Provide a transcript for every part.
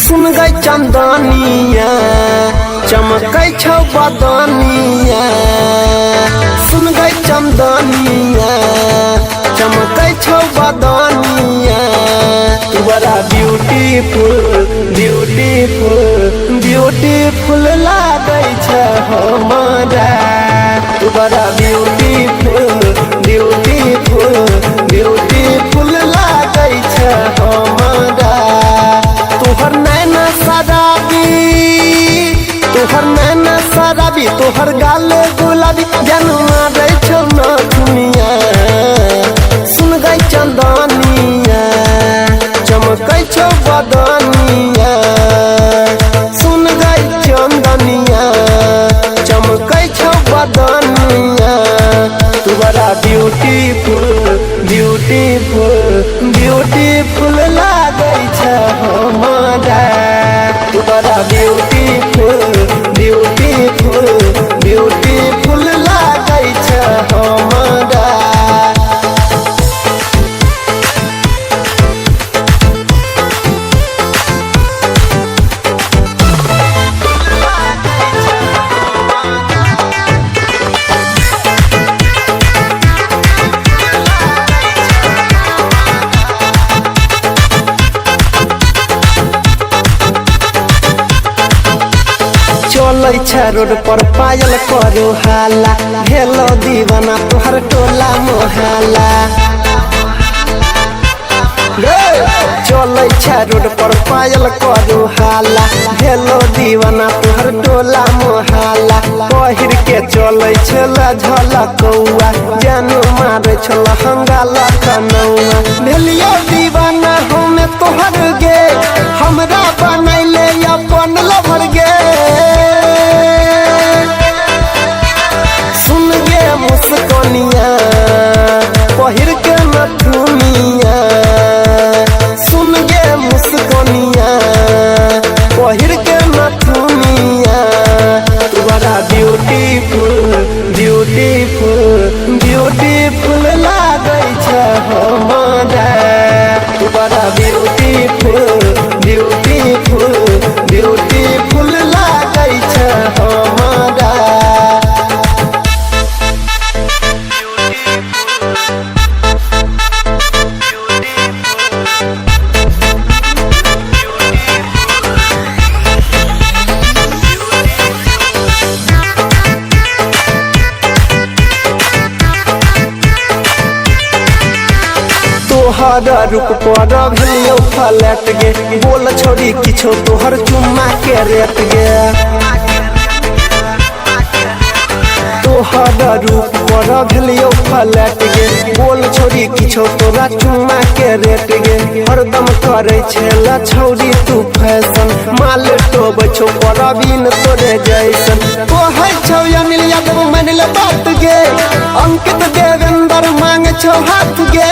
सुन गई चंदनिया चमकै छौ बदनिया। सुन गई चंदनिया चमकै छौ बदनिया। तू बड़ा ब्यूटीफुल ब्यूटीफुल ब्यूटीफुल लागै छ हमरा। तू बड़ा ब्यूटीफुल ब्यूटीफुल ब्यूटीफुल लागै छ हमरा। तोहर नैना शराबी, तोहर नैना शराबी, तोहर गाल गुलाबी, जनुआ रे छौ नथुनिया। सुन गई चंदनिया चमकै छौ बदनिया। सुन गई चंदनिया चमकै छौ बदनिया। तू बड़ा ब्यूटीफुल ब्यूटीफुल ब्यूटीफुल लागै छ हमरा। तू बड़ा ब्यूटीफुल ब्यूटीफुल ब्यूटीफुल लागै छ हमरा। चलै छ रोड पर पायल करू हाला, भेलो दीवाना तोहर टोला मोहल्ला। चलै छ रोड पर पायल करू हाला, भेलो दीवाना तोहर टोला मोहल्ला। पहिर के चलै छल झलकौआ, जानू मारै छल हंगाला कनौआ। भेलियो दीवाना हमे तोहर गे, हमरा बनैले अपन लभर गे। सुन गे मुस्कनिया पहिर के नथुनिया। सुन गे मुस्कनिया पहिर के नथुनिया। तू बड़ा ब्यूटीफुल ब्यूटीफुल ब्यूटीफुल लागै छ हमरा। तू बड़ा ब्यूटीफुल ब्यूटीफुल ब्यूटीफुल लागै छ हमरा। तोहर रूप पर भेलियौ फलट गे, बोल छोड़ी किछो तोहर चुम्मा के रेट गे। तोहर रूप पर भेलियौ फलट गे, बोल छोड़ी किछो तोरा चुम्मा के रेट गे। हरदम करै छेला छौड़ी तू फैशन, माल टोबै छौ परवीन तोरे जैसन। कहै छौ अनिल यादव मानि ले बात गे, अंकित देवेंद्र मांगे छौ हाथ गे।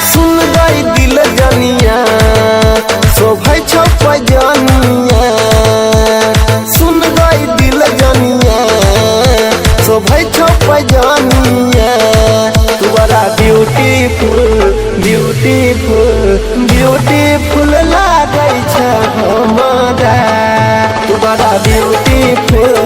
सुन गई दिल जनिया शोभै छौ पैजनिया। सुन गई दिल जनिया शोभै छौ पैजनिया। तू बड़ा ब्यूटीफुल ब्यूटीफुल ब्यूटीफुल लागै छ हमरा। तू बड़ा ब्यूटीफुल